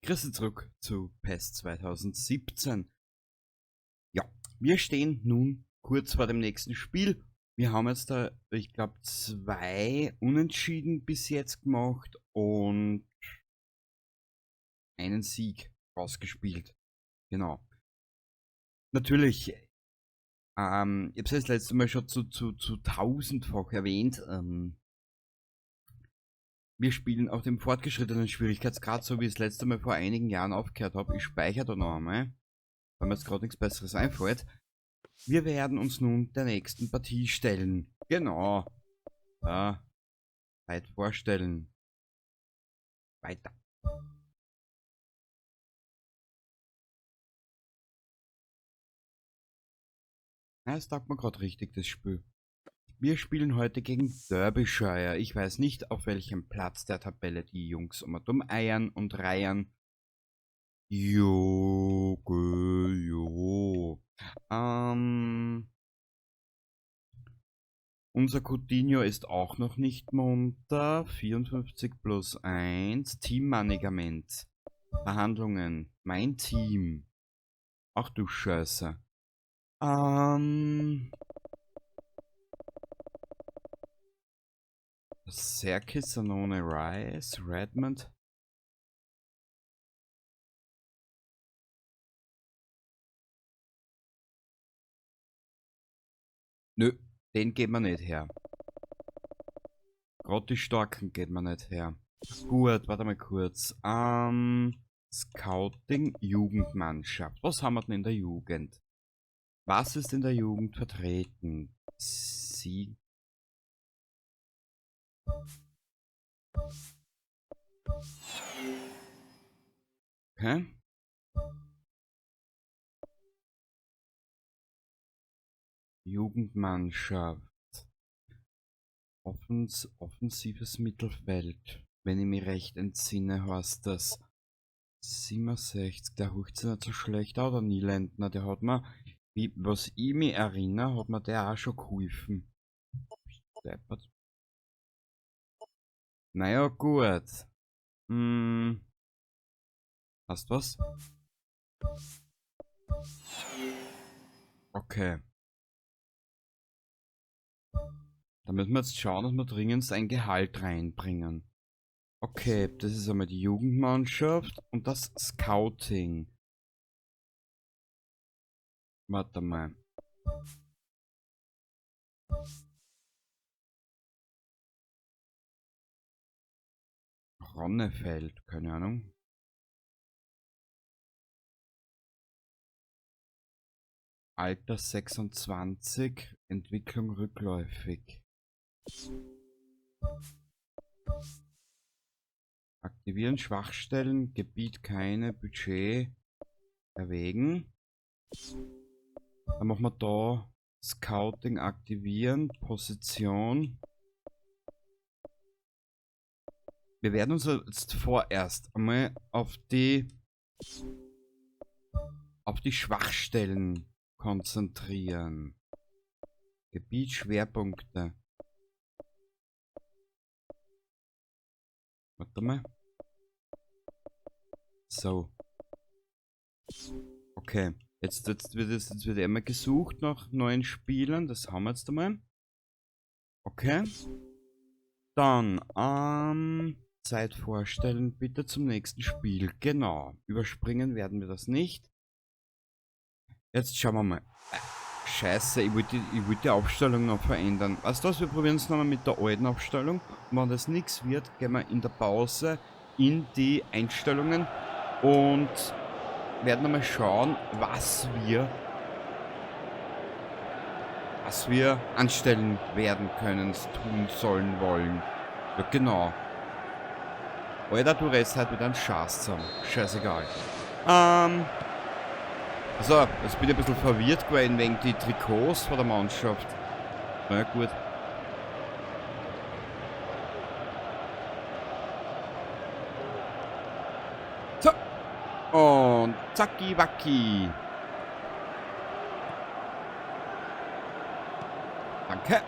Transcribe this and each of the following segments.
Grüße zurück zu PES 2017. Ja, wir stehen nun kurz vor dem nächsten Spiel. Wir haben jetzt da, ich glaub, 2 Unentschieden bis jetzt gemacht und einen Sieg rausgespielt. Genau. Natürlich, ich hab's ja das letzte Mal schon zu tausendfach erwähnt, wir spielen auf dem fortgeschrittenen Schwierigkeitsgrad, so wie ich das letzte Mal vor einigen Jahren aufgehört hab. Ich speichere da noch einmal, weil mir jetzt grad nichts Besseres einfällt. Wir werden uns nun der nächsten Partie stellen. Genau. Ja. Weit vorstellen. Weiter. Ja, das taugt mir grad richtig, das Spiel. Wir spielen heute gegen Derbyshire. Ich weiß nicht, auf welchem Platz der Tabelle die Jungs um und um eiern und reiern. Jo, gö, jo. Unser Coutinho ist auch noch nicht munter. 54 plus 1. Teammanagement. Verhandlungen. Mein Team. Ach du Scheiße. Serkis, Sanone, Rice, Redmond. Nö, den geht man nicht her. Grad die Starken geht man nicht her. Gut, warte mal kurz. Scouting, Jugendmannschaft. Was haben wir denn in der Jugend? Was ist in der Jugend vertreten? Sie. Okay. Jugendmannschaft. Offensives Mittelfeld. Wenn ich mich recht entsinne, heißt das 67. Der hucht sich nicht so schlecht aus, der Nielendner. Der hat mir, wie, was ich mich erinnere, hat mir der auch schon geholfen. Deppert. Naja, gut. Hast was? Okay. Da müssen wir jetzt schauen, dass wir dringend ein Gehalt reinbringen. Okay, das ist einmal die Jugendmannschaft und das Scouting. Warte mal. Ronnefeld, keine Ahnung. Alter 26, Entwicklung rückläufig. Aktivieren Schwachstellen, Gebiet keine, Budget erwägen. Dann machen wir da Scouting aktivieren, Position. Wir werden uns jetzt vorerst einmal auf die Schwachstellen konzentrieren. Gebiet, Schwerpunkte. Warte mal. So. Okay. Jetzt wird immer gesucht nach neuen Spielern. Das haben wir jetzt einmal. Okay. Dann, Zeit vorstellen, bitte zum nächsten Spiel. Genau. Überspringen werden wir das nicht. Jetzt schauen wir mal. Scheiße, ich wollte die Aufstellung noch verändern. Weißt du was, wir probieren es nochmal mit der alten Aufstellung. Und wenn das nix wird, gehen wir in der Pause in die Einstellungen und werden nochmal schauen, was wir anstellen werden können, tun sollen, wollen. Ja, genau. Alter, du rennst halt mit einem Schatz zusammen. Scheißegal. Jetzt bin ich ein bisschen verwirrt gewesen wegen die Trikots von der Mannschaft. Na ja, gut. So. Und zacki wacki. Danke.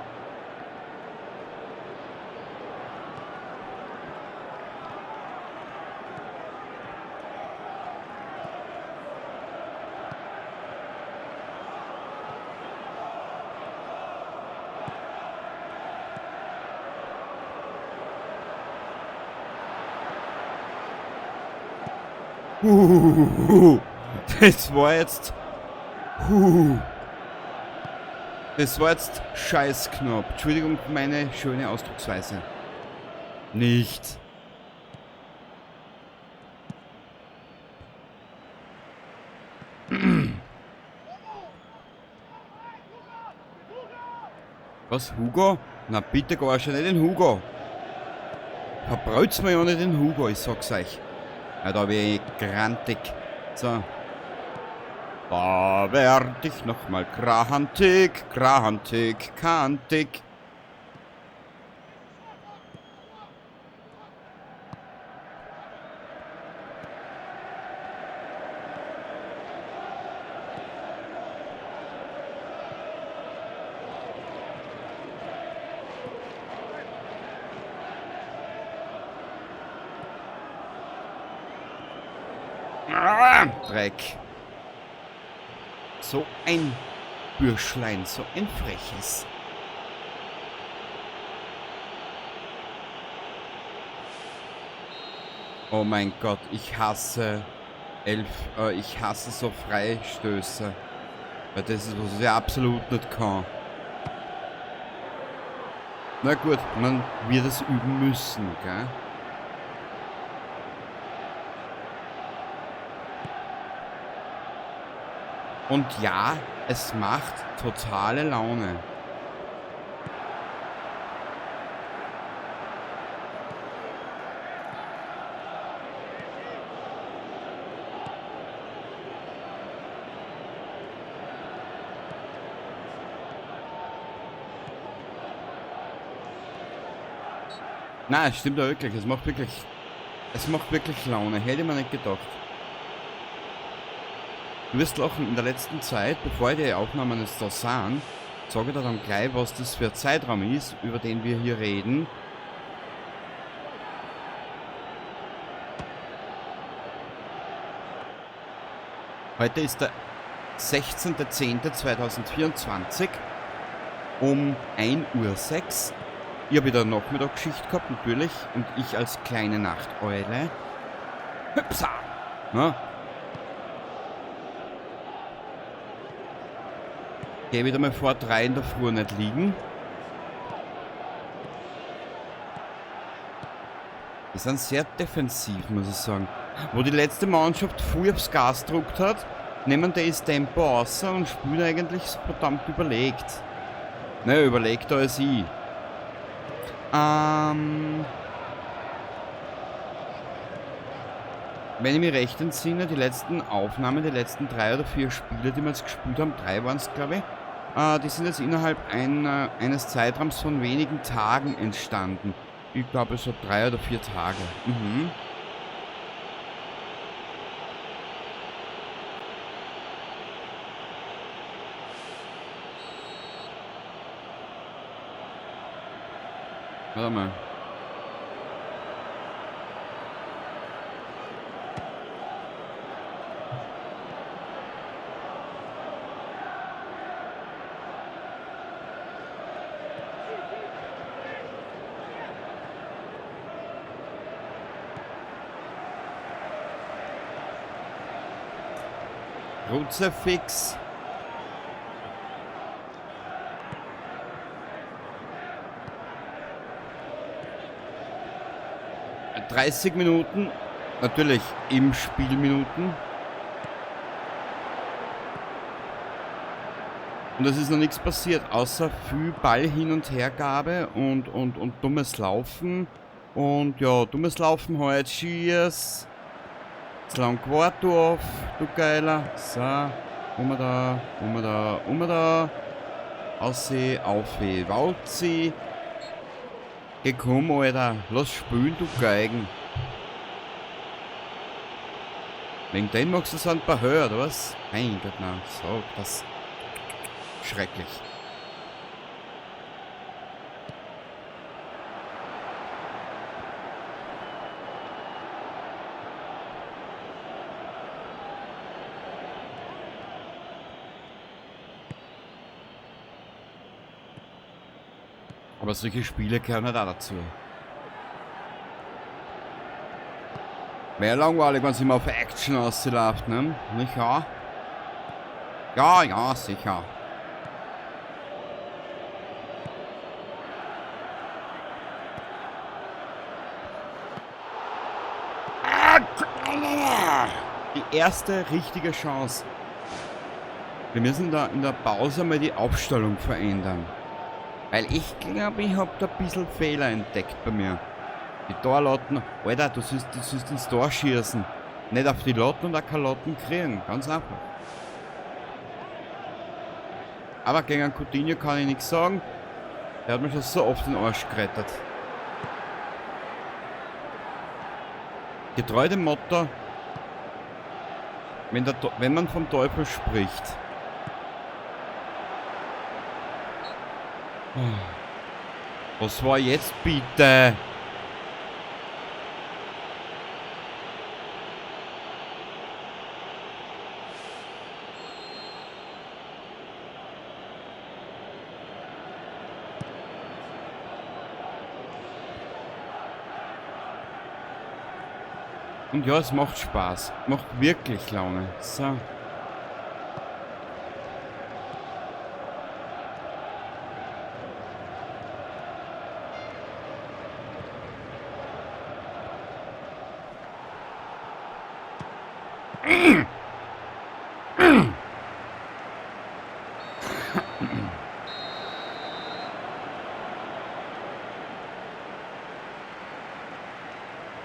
Huhuhuhu. Das war jetzt... Huhu. Das war jetzt scheißknapp. Entschuldigung, meine schöne Ausdrucksweise. Nicht. Was, Hugo? Na bitte, gar schon nicht den Hugo. Verbrüt's mir ja nicht den Hugo, ich sag's euch. Ja, da wär ich grantig. So. Da werd ich nochmal grantig, grantig, kantig. Ah, Dreck. So ein Bürschlein, so ein freches. Oh mein Gott, ich hasse ich hasse so Freistöße. Weil das ist, was ich absolut nicht kann. Na gut, man wird es üben müssen, gell? Und ja, es macht totale Laune. Na, es stimmt ja wirklich. Es macht wirklich Laune. Hätte ich mir nicht gedacht. Du wirst lachen, in der letzten Zeit, bevor die Aufnahmen jetzt da sind, sage ich dir dann gleich, was das für ein Zeitraum ist, über den wir hier reden. Heute ist der 16.10.2024 um 1:06 Uhr. Ich habe wieder Nachmittagsschicht gehabt, natürlich. Und ich als kleine Nachteule. Hüpsa! Na? Geh wieder mal vor 3 in der Früh nicht liegen. Die sind sehr defensiv, muss ich sagen. Wo die letzte Mannschaft früh aufs Gas gedruckt hat, nehmen die das Tempo raus und spielen eigentlich so verdammt überlegt. Naja, überlegter als ich. Wenn ich mich recht entsinne, die letzten Aufnahmen, die letzten 3 oder 4 Spiele, die wir jetzt gespielt haben, 3 waren's, glaub ich, die sind jetzt innerhalb eines Zeitraums von wenigen Tagen entstanden. Ich glaube, so 3 oder 4 Tage. Warte mal. Kruzifix. 30 Minuten, natürlich im Spielminuten. Und es ist noch nichts passiert, außer viel Ball hin und Hergabe und dummes Laufen. Und ja, dummes Laufen halt. Cheers. Zu lang gewartet, du auf, du Geiler. So, um da, um da, um da. Ausseh, auf, Walzi. Geh komm, Alter. Lass spielen, du Geigen. Wegen dem magst du so ein paar höher, oder was? Mein Gott, na, so, das. Schrecklich. Aber solche Spiele gehören halt auch dazu. Wäre langweilig, wenn es immer auf Action ausläuft, ne? Nicht wahr? Ja, ja, sicher. Die erste richtige Chance. Wir müssen da in der Pause mal die Aufstellung verändern. Weil ich glaube, ich habe da ein bisschen Fehler entdeckt bei mir. Die Torlatten, Alter, du sollst ins Tor schießen. Nicht auf die Latten und auch keine Latten kriegen. Ganz einfach. Aber gegen Coutinho kann ich nichts sagen. Der hat mich schon so oft den Arsch gerettet. Getreu dem Motto, wenn man vom Teufel spricht. Was war jetzt bitte? Und ja, es macht Spaß. Macht wirklich Laune. So.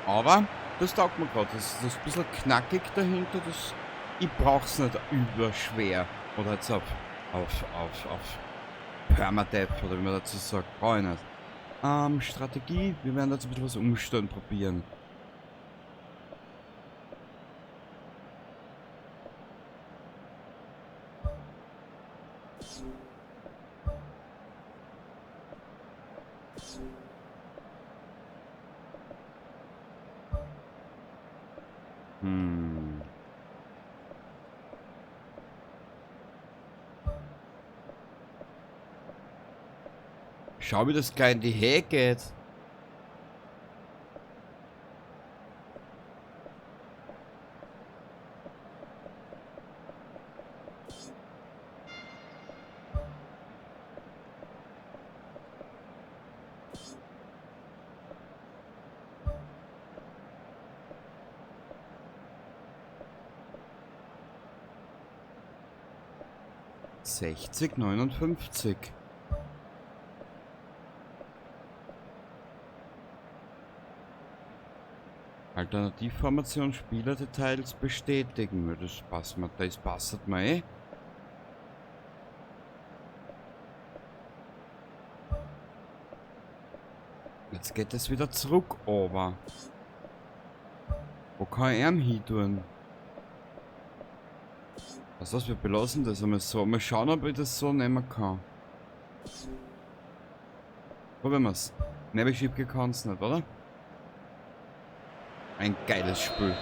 Aber das taugt mir gerade. Das ist ein bisschen knackig dahinter. Das, ich brauch's nicht überschwer. Oder jetzt auf Permadeath oder wie man dazu sagt. Brauche ich nicht. Strategie. Wir werden jetzt ein bisschen was umstellen probieren. Schau, wie das gleich in die Höhe geht. 60, 59. Alternativformation, Spielerdetails bestätigen. Das passt mir, das passt mir eh. Jetzt geht es wieder zurück, aber wo kann ich ihn hin tun? Was das, wir belassen das einmal so. Mal schauen, ob ich das so nehmen kann. Probieren wir's. Ne, ich schieb kann's nicht, oder? Ein geiles Spiel.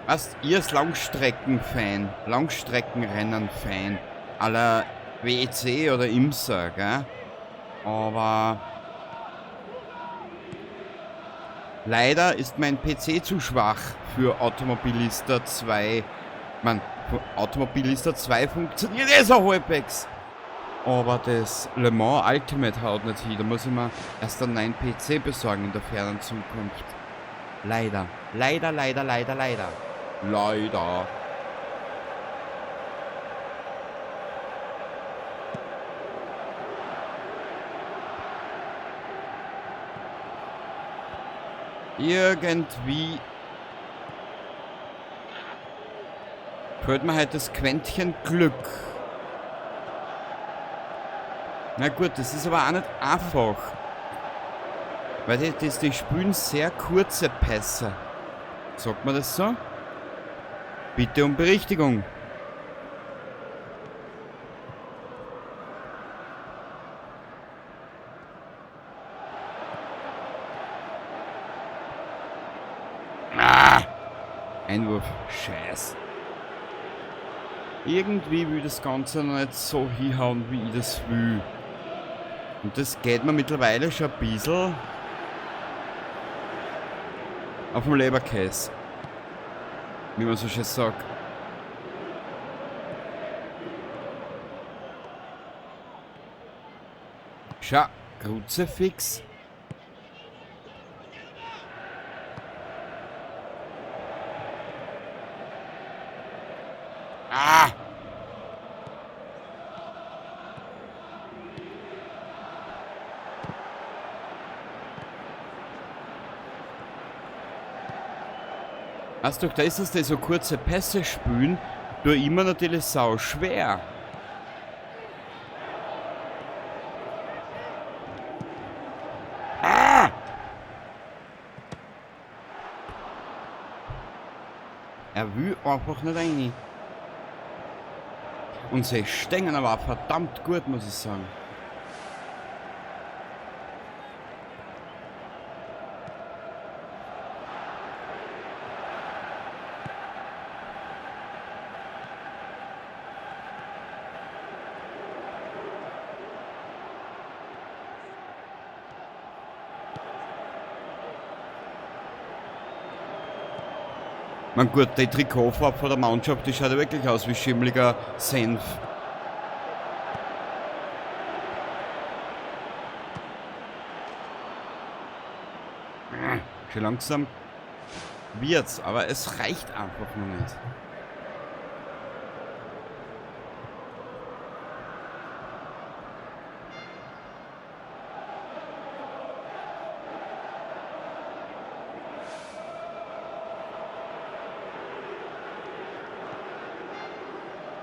Was? Ihr als Langstrecken-Fan, Langstreckenrennen-Fan, à la WEC oder IMSA, gell? Aber leider ist mein PC zu schwach für Automobilista 2. Man, Automobilista 2 funktioniert eh so halbwegs. Aber das Le Mans Ultimate haut nicht hin. Da muss ich mir erst einen neuen PC besorgen in der fernen Zukunft. Leider. Leider, leider, leider, leider. Leider. Irgendwie fehlt mir halt das Quäntchen Glück. Na gut, das ist aber auch nicht einfach. Weil die spielen sehr kurze Pässe. Sagt man das so? Bitte um Berichtigung. Einwurf. Scheiß. Irgendwie will das Ganze noch nicht so hinhauen, wie ich das will. Und das geht mir mittlerweile schon ein bisschen auf dem Leberkäse. Wie man so schön sagt. Schau, Kruzifix. Ah! Weißt du, da ist es, die so kurze Pässe spülen, tue immer natürlich sau schwer. Ah! Er will einfach nicht rein. Und sie stehen aber auch verdammt gut, muss ich sagen. Man gut, die Trikotfarbe von der Mannschaft, die schaut ja wirklich aus wie schimmeliger Senf. Schon langsam wird's, aber es reicht einfach noch nicht.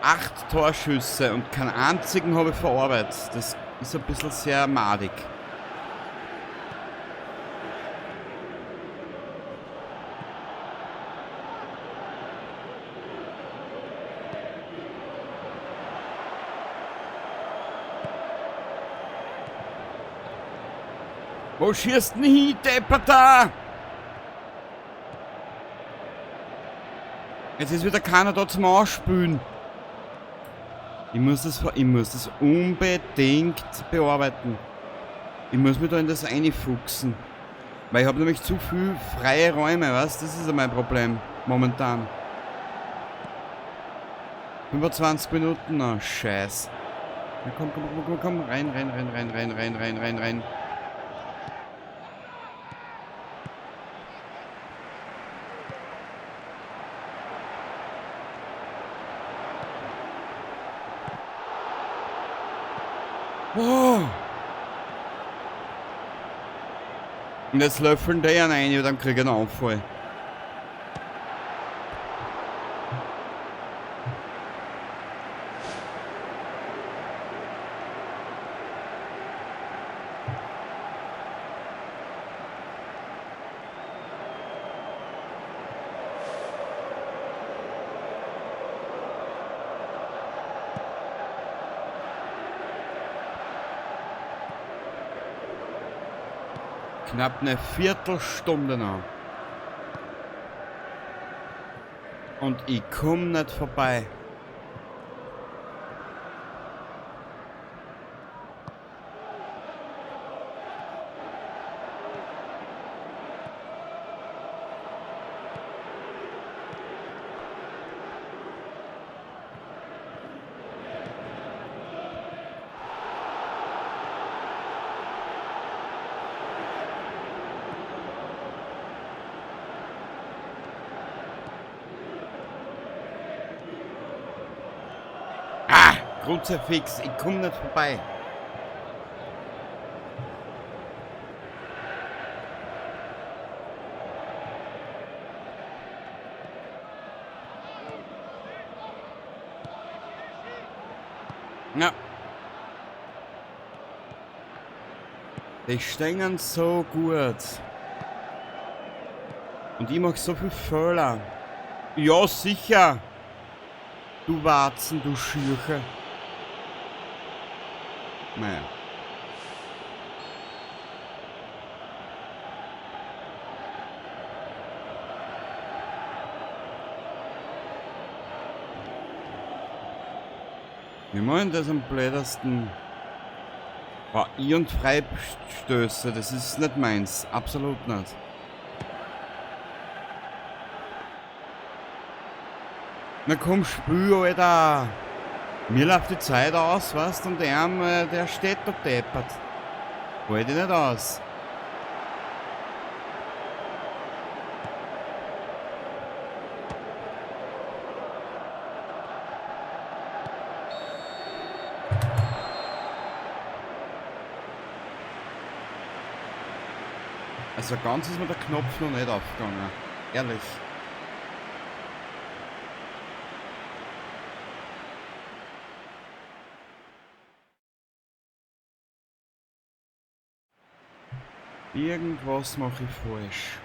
Acht Torschüsse und keinen einzigen habe ich verarbeitet. Das ist ein bisschen sehr madig. Wo schießt denn hin, Depperter? Jetzt ist wieder keiner da zum Ausspülen. Ich muss das unbedingt bearbeiten. Ich muss mich da in das reinfuchsen. Weil ich habe nämlich zu viel freie Räume, weißt? Das ist ja mein Problem momentan. 25 Minuten, na Scheiß. Na komm, komm, komm, komm, komm, rein, rein, rein, rein, rein, rein, rein, rein, rein. Oh. Und jetzt löffeln die einen rein und dann krieg ich einen Anfall. Knapp eine Viertelstunde noch. Und ich komm nicht vorbei. Kruzifix, ich komm nicht vorbei. Ja. Die stehen so gut. Und ich mach so viel Fehler. Ja, sicher. Du Warzen, du Schürche. Naja. Wir wollen das am blödesten. Boah, ich und Freistöße, das ist nicht meins. Absolut nicht. Na komm, spül, Alter! Mir läuft die Zeit aus, weißt, und der, der steht da deppert. Halt ich nicht aus. Also ganz ist mir der Knopf noch nicht aufgegangen. Ehrlich. Irgendwas mache ich falsch.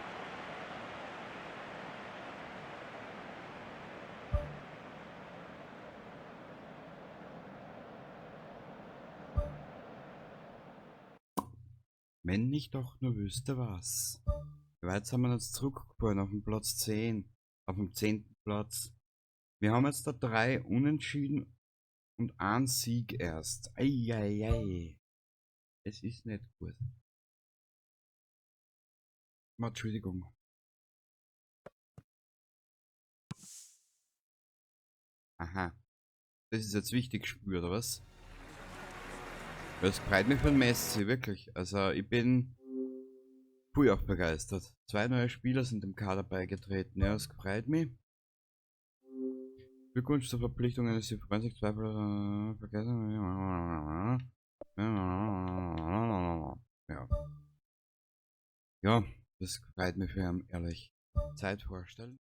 Wenn ich doch nur wüsste was. Wie weit sind wir jetzt zurückgefahren? Auf dem Platz 10. Auf dem 10. Platz. Wir haben jetzt da 3 Unentschieden und einen Sieg erst. Eieiei. Es ist nicht gut. Entschuldigung. Aha. Das ist jetzt wichtig, Spür, oder was? Das freut mich von Messi, wirklich. Also ich bin früh auch begeistert. 2 neue Spieler sind dem Kader beigetreten. Ja, das freut mich. Glückwunsch zur Verpflichtung eines 20 Zweifel vergessen. Ja. Ja, das freut mich für ihn, ehrlich. Zeit vorstellen.